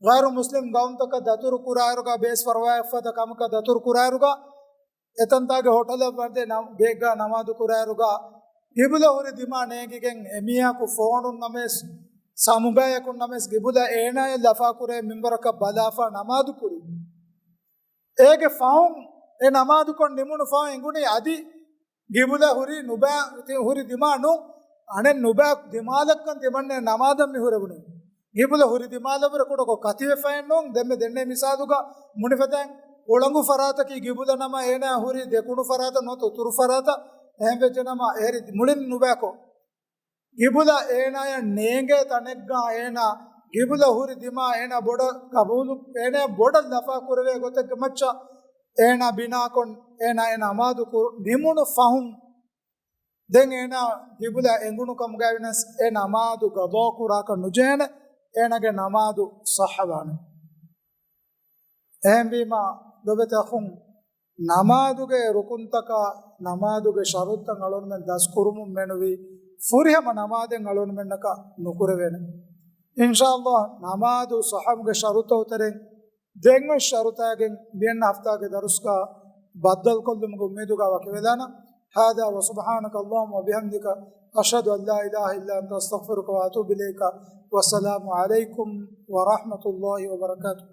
ޣައިރު މުސްލިމް ގައުމުތަކަށް ދަތުރު ކުރާއިރުގަ، ބޭސް ފަރުވާއެއްފަދަ ކަމަކަށް ދަތުރު ކުރާއިރުގަ، އެތަންތާގެ ހޮޓަލަށް ވަންދެ ނަމް-، ގޭގަ ނަމާދު ކުރާއިރުގަ، ގިބުލަ ހުރި ދިމާ ނޭނގިގެން އެމީހަކު ފޯނުން ނަމަވެސް، ސަމުގަޔަކުން ނަމަވެސް، ގިބުލަ އޭނާޔަށް ލަފާކުރޭ މިންވަރަކަށް ބަލާފަ ނަމާދު ކުރި. އޭގެ ފަހުން، އެ ނަމާދުކޮށް ނިމުނު ފަހުން އެނގުނީ އަދި ގިބުލަ ހުރި ނުބައި، ހުރި ދިމާ ނޫން، އަނެއް ނުބައި ދިމާލަށްކަން ތިމަންނެ ނަމާދަށް މި ހުރެވުނީ. ގިބުލަ ހުރި ދިމާލަށްވުރެ ކުޑަކޮށް ކަތިވެފައެއް ނޫން. ދެންމެ ދެންނެވި މިސާލުގަ މުނިފަދައިން އުޅަނގު ފަރާތަކީ ގިބުލަ ނަމަ އޭނާ ހުރި ދެކުނު ފަރާތަށް ނުވަތަ އުތުރު ފަރާތަށް. އެހެން ވެއްޖެނަމަ އެހެރި މުޅިން ނުބައިކޮށް، ގިބުލަ އޭނާޔަށް ނޭނގޭ ތަނެއްގަ އޭނާ ގިބުލަ ހުރި ދިމާ އޭނާ ބޮޑަށް ގަބޫލު، އޭނާ ބޮޑަށް ލަފާ ކުރެވޭ ގޮތެއްގެ މައްޗަށް އޭނާ ބިނާކޮށް އޭނާ އެ ނަމާދު ކުރު-، ނިމުނު ފަހުން، ދެން އޭނާ ގިބުލަ އެނގުނު ކަމުގައިވިނަސް އެ ނަމާދު ގަޟާ ކުރާކަށް ނުޖެހޭނެ، އޭނާގެ ނަމާދު ޞައްޙަވާނެ. އެހެންވީމާ، ލޮބުވެތި އަޚުން، ނަމާދުގެ ރުކުންތަކާ، ނަމާދުގެ ޝަރުޠުތައް އަޅުގަނޑުމެން ދަސްކުރުމުން މެނުވީ، ފުރިހަމަ ނަމާދެއް އަޅުގަނޑުމެންނަކަށް ނުކުރެވޭނެ. އިންޝާﷲ، ނަމާދު ޞައްޙަވުމުގެ ޝަރުޠުތައް އުތަރެން ދެން އޮތް ޝަރުޠާގެން މިއަންނަ ހަފްތާގެ ދަރުސްގަ ބައްދަލުކޮށްލުމުގެ އުއްމީދުގަ ވަކިވެލާނަ. هذا وسبحانك اللهم وبحمدك، أشهد أن لا إله إلا أنت، أستغفرك وأتوب إليك. والسلام عليكم ورحمة الله وبركاته.